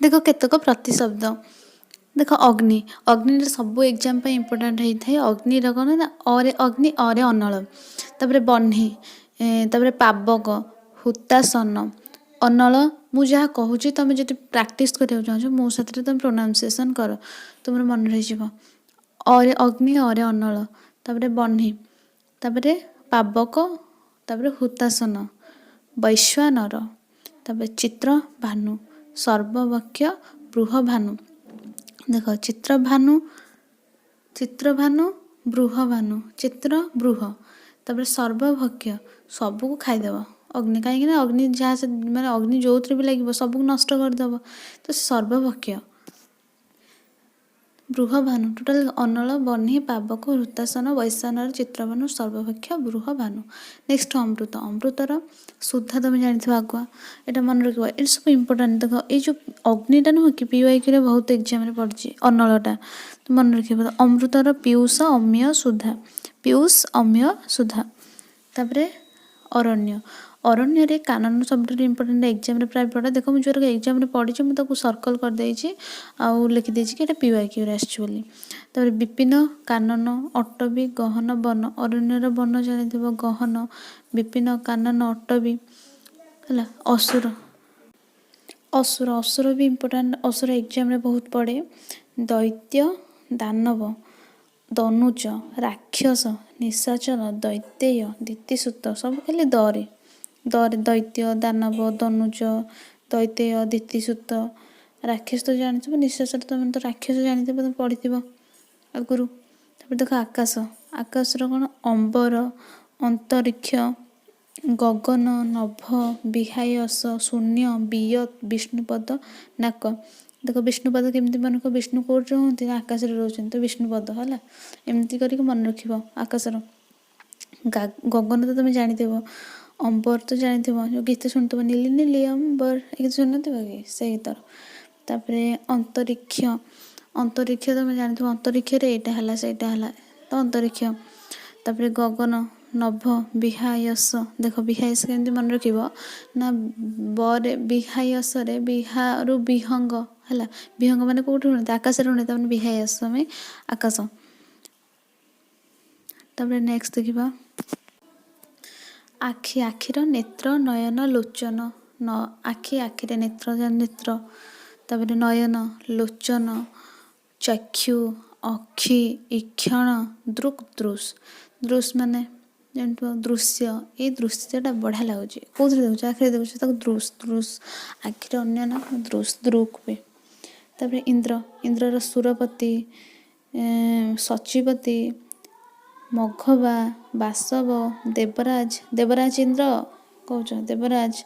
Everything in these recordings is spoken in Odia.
ଦେଖ, କେତେକ ପ୍ରତିଶବ୍ଦ ଦେଖ। ଅଗ୍ନି। ଅଗ୍ନିରେ ସବୁ ଏକ୍ଜାମ୍ ପାଇଁ ଇମ୍ପୋର୍ଟାଣ୍ଟ ହେଇଥାଏ। ଅଗ୍ନିର କ'ଣ ନା ଅରେ ଅଗ୍ନି, ଅରେ ଅନଳ। ତାପରେ ବହ୍ନି, ତାପରେ ପାବକ, ହୁତାସନ, ଅନଳ। ମୁଁ ଯାହା କହୁଛି, ତୁମେ ଯଦି ପ୍ରାକ୍ଟିସ୍ କରିବାକୁ ଚାହୁଁଛ, ମୋ ସାଥିରେ ତୁମେ ପ୍ରୋନାଉନ୍ସିଏସନ୍ କର, ତୁମର ମନେ ରହିଯିବ। ଅରେ ଅଗ୍ନି, ଅରେ ଅନଳ, ତାପରେ ବହ୍ନି, ତାପରେ ପାବକ, ତାପରେ ହୁତାସନ, ବୈଶ୍ୱାନର, ତାପରେ ଚିତ୍ରଭାନୁ, ସର୍ବଭକ୍ଷ, ବୃହଭାନୁ। ଦେଖ, ଚିତ୍ରଭାନୁ, ଚିତ୍ରଭାନୁ, ବୃହଭାନୁ, ଚିତ୍ର ବୃହ, ତାପରେ ସର୍ବଭକ୍ଷ, ସବୁକୁ ଖାଇଦେବ ଅଗ୍ନି। କାହିଁକି ନା ଅଗ୍ନି ଯାହା ସେ ମାନେ ଅଗ୍ନି ଯେଉଁଥିରେ ବି ଲାଗିବ, ସବୁକୁ ନଷ୍ଟ କରିଦେବ, ତ ସର୍ବଭକ୍ଷ। ବୃହଭାନୁ। ଟୋଟାଲ ଅନଳ, ବହ୍ନି, ପାବକ, ହୁତାସନ, ବୈଶ୍ୱାନର, ଚିତ୍ରଭାନୁ, ସର୍ବଭକ୍ଷ, ବୃହଭାନୁ। ନେକ୍ସଟ ଅମୃତ। ଅମୃତର ସୁଧା ତମେ ଜାଣିଥିବ ଆଗୁଆ, ଏଇଟା ମନେ ରଖିବ। ଏଇଟା ସବୁ ଇମ୍ପୋର୍ଟାଣ୍ଟ। ଦେଖ, ଏଇ ଯେଉଁ ଅଗ୍ନିଟା ନୁହଁ କି, ପିୱାଇକ୍ୟୁରେ ବହୁତ ଏକ୍ଜାମରେ ପଡ଼ିଛି। ଅନଳଟା ମନେ ରଖିବ। ଅମୃତର ପୀୟୁଷ, ଅମୀୟ, ସୁଧା। ପୀୟୁଷ, ଅମୀୟ, ସୁଧା। ତାପରେ ଅରଣ୍ୟ। ଅରଣ୍ୟରେ କାନନ ସବୁଠାରୁ ଇମ୍ପୋର୍ଟାଣ୍ଟ, ଏକ୍ଜାମରେ ପ୍ରାୟ ପଡ଼େ। ଦେଖ, ମୁଁ ଯେଉଁଗୁଡ଼ାକ ଏକ୍ଜାମରେ ପଡ଼ିଛି, ମୁଁ ତାକୁ ସର୍କଲ୍ କରିଦେଇଛି ଆଉ ଲେଖିଦେଇଛି କି ଏଇଟା ପିୱାଇକ୍ୟୁରେ ଆସିଛି ବୋଲି। ତାପରେ ବିପିନ, କାନନ, ଅଟବୀ, ଗହନ ବନ। ଅରଣ୍ୟର ବନ ଜାଣିଥିବ, ଗହନ, ବିପିନ, କାନନ, ଅଟବୀ ହେଲା। ଅସୁର। ଅସୁର, ଅସୁର ବି ଇମ୍ପୋର୍ଟାଣ୍ଟ। ଅସୁର ଏକ୍ଜାମରେ ବହୁତ ପଡ଼େ। ଦୈତ୍ୟ, ଦାନବ, ଦନୁଜ, ରାକ୍ଷସ, ନିଶାଚର, ଦୈତେୟ, ଦିତିସୂତ। ସବୁ ଖାଲି ଦରେ ଦରେ। ଦୈତ୍ୟ, ଦାନବ, ଦନୁଜ, ଦୈତେୟ, ଦିତିସୂତ, ରାକ୍ଷସ ତ ଜାଣିଥିବ, ନିଶାଚର ତମେ ତ ରାକ୍ଷସ ଜାଣିଥିବ, ତମେ ପଢ଼ିଥିବ ଆଗରୁ। ତାପରେ ଦେଖ ଆକାଶ। ଆକାଶର କ'ଣ? ଅମ୍ବର, ଅନ୍ତରିକ୍ଷ, ଗଗନ, ନଭ, ବିହାୟସ, ଶୂନ୍ୟ, ବିୟତ୍, ବିଷ୍ଣୁପଦ, ନାକ। ଦେଖ, ବିଷ୍ଣୁପଦ କେମିତି ମନେ ରଖିବ? ବିଷ୍ଣୁ କେଉଁଠି ରୁହନ୍ତି ନା ଆକାଶରେ ରହୁଛନ୍ତି, ତ ବିଷ୍ଣୁପଦ ହେଲା। ଏମିତି କରିକି ମନେ ରଖିବ ଆକାଶର। ଗଗନ ତ ତୁମେ ଜାଣିଥିବ, ଅମ୍ବର ତ ଜାଣିଥିବ, ଯେଉଁ ଗୀତ ଶୁଣିଥିବ, "ନୀଲି ନୀଲି ଅମ୍ବର", ଏ ଗୀତ ଶୁଣିନଥିବ କି? ସେ ଗୀତର। ତାପରେ ଅନ୍ତରିକ୍ଷ। ଅନ୍ତରିକ୍ଷ ତମେ ଜାଣିଥିବ, ଅନ୍ତରିକ୍ଷରେ ଏଇଟା ହେଲା, ସେଇଟା ହେଲା, ତ ଅନ୍ତରିକ୍ଷ। ତାପରେ ଗଗନ, ନଭ, ବିହାୟସ। ଦେଖ, ବିହାୟସ କେମିତି ମନେ ରଖିବ ନା ବରେ ବିହାୟସରେ ବିହାରୁ ବିହଙ୍ଗ ହେଲା। ବିହଙ୍ଗ ମାନେ କେଉଁଠି ରୁହନ୍ତି? ଆକାଶରେ ରୁହନ୍ତି। ତାମାନେ ବିହାୟସ ଆମେ ଆକାଶ। ତାପରେ ନେକ୍ସଟ ଦେଖିବା ଆଖି। ଆଖିର ନେତ୍ର, ନୟନ, ଲୋଚନ। ନ ଆଖି, ଆଖିରେ ନେତ୍ର, ନେତ୍ର, ତାପରେ ନୟନ, ଲୋଚନ, ଚକ୍ଷୁ, ଅକ୍ଷି, ଈକ୍ଷଣ, ଦୃକ୍, ଦୃଶ୍। ଦୃଶ୍ ମାନେ ଜାଣିଥିବ ଦୃଶ୍ୟ। ଏଇ ଦୃଶ୍ୟଟା ବଢ଼ିଆ ଲାଗୁଛି। କେଉଁଥିରେ ଦେଖୁଛ? ଆଖିରେ ଦେଖୁଛ, ତାକୁ ଦୃଶ୍, ଦୃଶ୍। ଆଖିର ଅନ୍ୟ ନାମ ଦୃଶ୍, ଦୃକ୍ ବି। ତାପରେ ଇନ୍ଦ୍ର। ଇନ୍ଦ୍ରର ସୁରପତି, ସଚିପତି, ମଘବା, ବାସବ, ଦେବରାଜ। ଦେବରାଜ ଇନ୍ଦ୍ର କହୁଛ, ଦେବରାଜ,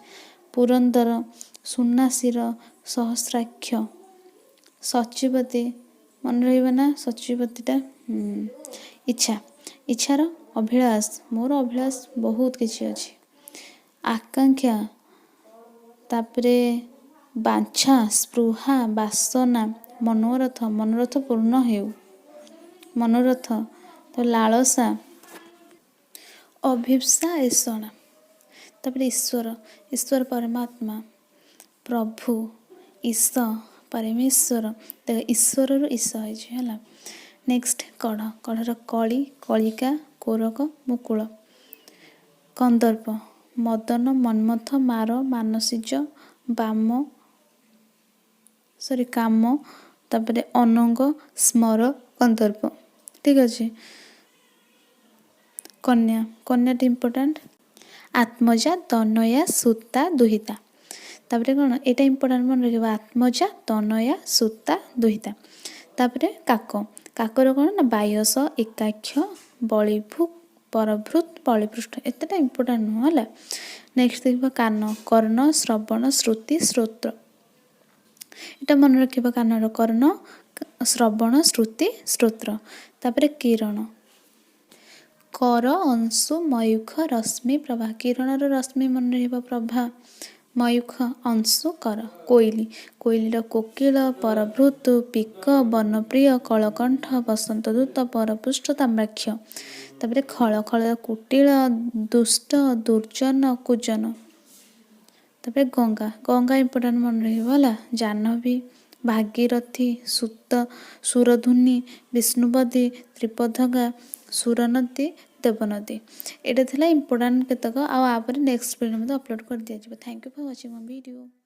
ପୁରନ୍ଦର, ସୁନାଶିର, ସହସ୍ରାକ୍ଷ, ସଚିପତି ମନେ ରହିବ ନା ସଚିପତିଟା? ଇଚ୍ଛା। ଇଚ୍ଛାର ଅଭିଳାଷ, ମୋର ଅଭିଳାଷ ବହୁତ କିଛି ଅଛି। ଆକାଂକ୍ଷା, ତାପରେ ବାଞ୍ଛା, ସ୍ପୃହା, ବାସନା, ମନୋରଥ, ମନୋରଥ ପୂର୍ଣ୍ଣ ହେଉ, ମନୋରଥ ତ, ଲାଳସା, ଅଭୀପ୍ସା, ଏଷଣା। ତାପରେ ଈଶ୍ୱର। ଈଶ୍ୱର ପରମାତ୍ମା, ପ୍ରଭୁ, ଈଶ, ପରମେଶ୍ୱର। ଦେଖ, ଈଶ୍ୱରରୁ ଈଶ ହେଇଛି ହେଲା। ନେକ୍ସଟ କଢ଼। କଢ଼ର କଳି, କଳିକା, କୋରକ, ମୁକୁଳ। କନ୍ଦର୍ପ, ମଦନ, ମନ୍ମଥ, ମାର, ମାନସିଜ, ବାମ, ସରି, କାମ, ତାପରେ ଅନଙ୍ଗ, ସ୍ମର, କନ୍ଦର୍ପ। ଠିକ୍ ଅଛି। କନ୍ୟା। କନ୍ୟାଟି ଇମ୍ପୋର୍ଟାଣ୍ଟ। ଆତ୍ମଜା, ତନୟା, ସୁତା, ଦୁହିତା। ତାପରେ କ'ଣ? ଏଇଟା ଇମ୍ପୋର୍ଟାଣ୍ଟ, ମନେ ରଖିବ। ଆତ୍ମଜା, ତନୟା, ସୁତା, ଦୁହିତା। ତାପରେ କାକ। କାକର କ'ଣ ନା ବାୟସ, ଏକାକ୍ଷ, ବଳିଭୁ, ପରଭୃତ, ବଳିପୃଷ୍ଠ। ଏତେଟା ଇମ୍ପୋର୍ଟାଣ୍ଟ ନୁହଁ, ହେଲା। ନେକ୍ସଟ ଦେଖିବା କାନ। କର୍ଣ୍ଣ, ଶ୍ରବଣ, ଶ୍ରୁତି, ଶ୍ରୋତ୍ର। ଏଇଟା ମନେ ରଖିବ, କାନର କର୍ଣ୍ଣ, ଶ୍ରବଣ, ଶ୍ରୁତି, ଶ୍ରୋତ୍ର। ତାପରେ କିରଣ। କର, ଅଂଶୁ, ମୟୂଖ, ରଶ୍ମି, ପ୍ରଭା। କିରଣର ରଶ୍ମି ମନେ ରହିବ, ପ୍ରଭା, ମୟୂଖ, ଅଂଶୁ, କର। କୋଇଲି। କୋଇଲିର କୋକିଳ, ପରଭୃତ, ପିକ, ବନପ୍ରିୟ, କଳକଣ୍ଠ, ବସନ୍ତଦୂତ, ପରପୃଷ୍ଠ, ତାମ୍ରାକ୍ଷ। ତାପରେ ଖଳ। ଖଳ କୁଟିଳ, ଦୁଷ୍ଟ, ଦୁର୍ଜନ, କୁଜନ। ତାପରେ ଗଙ୍ଗା, ଗଙ୍ଗା ଇମ୍ପୋର୍ଟାଣ୍ଟ ମନେ ରହିବ ହେଲା। ଜାହ୍ନବୀ, ଭାଗୀରଥୀ, ସୁତ, ସୁରଧୁନି, ବିଷ୍ଣୁପଦୀ, ତ୍ରିପଥଗା, ସୁରନଦୀ, ଦେବନଦୀ। ଏଇଟା ଥିଲା ଇମ୍ପୋର୍ଟାଣ୍ଟ କେତେକ। ଆଉ ଆପରେ ନେକ୍ସଟ ଭିଡ଼ିଓ ମଧ୍ୟ ଅପଲୋଡ଼ କରିଦିଆଯିବ। Thank you for watching my video.